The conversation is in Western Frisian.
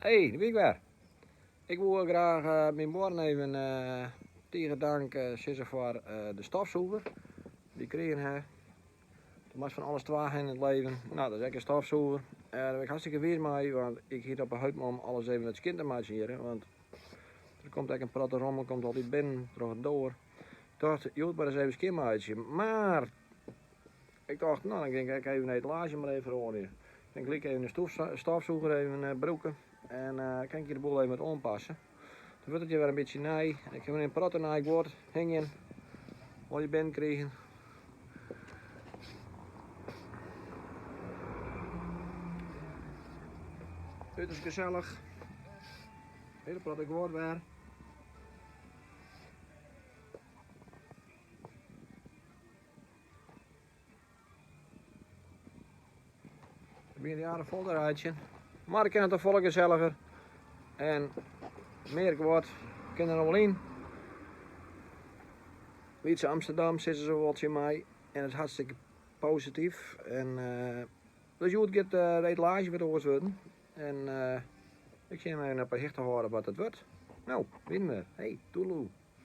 Hey, dêr bin ik wer. Ik woe graach myn buorren even tige dank sizze foar de stofsûger dy't ik krigen ha. Do moatst fan alles twa ha yn it leven. No, dat is ek in stofsûger. Dêr bin ik hartstikke wiis mei, want ik hie it op 'e heup om alles even wat skjin te meitsjen hjir. Want der komt ek in protte rommel komt altyd binnen troch de doar. Ik tocht, hjoed mar ris even skjin meitsje. Mar ik tocht, no dan gean ik ek even de etalaazje mar even feroarje. Kin ik gelyk even de stofsûger even brûke en kin ik hjir de boel even wat oanpasse. Dan wurdt it hjir wer in bytsje nij. Ik ha wer in protte nij guod hingjen al hjir binnen krigen. Uterst gesellich. Hiele protte guod wer. Ik bin de jaren fol te reitsjen. Mar ik kin it al folle geselliger. En mear guod kin der noch wol yn. Lytse Amsterdam sizze se wol tsjin my. En dat is hartstikke posityf. En dus hjoed giet de etalaazje wat oars wurden. En ik sil jim even op 'e hichte hâlde wat it wurdt. No, wiene we. Hey, toedeloe.